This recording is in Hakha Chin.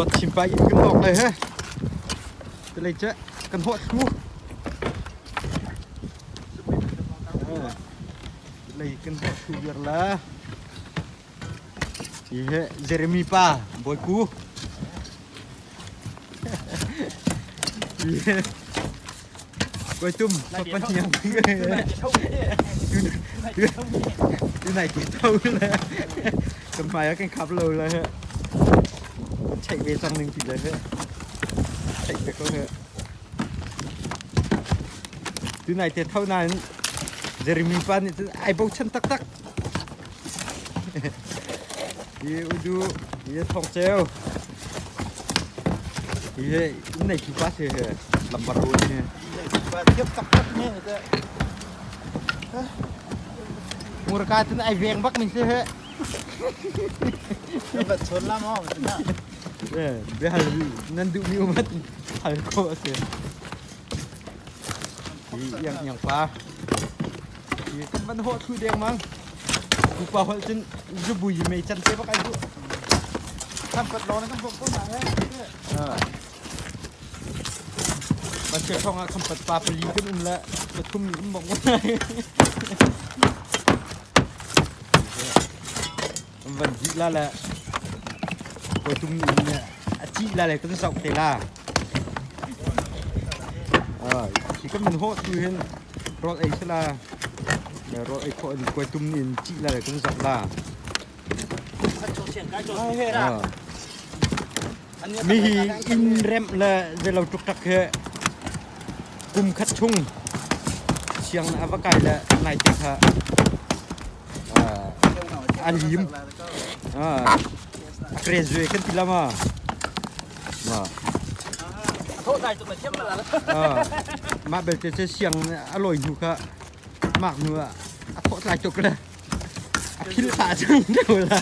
Dawt chimpa in kan lawk le he. Tilei che kan hawh thlu. Tilei kan hawh thlu viar la. Hi he Jeremy pa Bawiku. Hi he Koi tum pa niang. Tu nai ti tho le. Kan hmai ah kan khap lo le he. Check ve cang ning ti le he. Check ve ko he. Tu nai te tho nain Jeremy pa nih cun ai bochan taktak. Hi udu hi thong ceu. Hi he in nei tu pa se he lambar run he. Pa thiap taktak ne te. Murka tin ai veng bak min se he. Bat chon la mo na. Eh, bia hal nan duh mi umat hal ko ase. Hi yang yang pa. Hi kan van ho thu deng mang. Pupa hol cun zubui mei can te bak ai du. Kan pat lo na kan bok ko na he. Ban che thong ah kan pat pa pali kan um le pathum ni um bok. Van dih la le pathum ni a ci la le kan sok te la. Khi kan man ho tu hin rawl ei sala rawl ei khawh in kuaitum in ci la le kan zok la. Mi hi inn remh le zeilo ṭukṭak hi kum khat chung siang a va kai le nai te kha a lim. A graduate kan ti la ma. Mah belte cu siang a lawi hnu kha mak hnu ah a thawh tlai tuk le a philh pah cang ko la.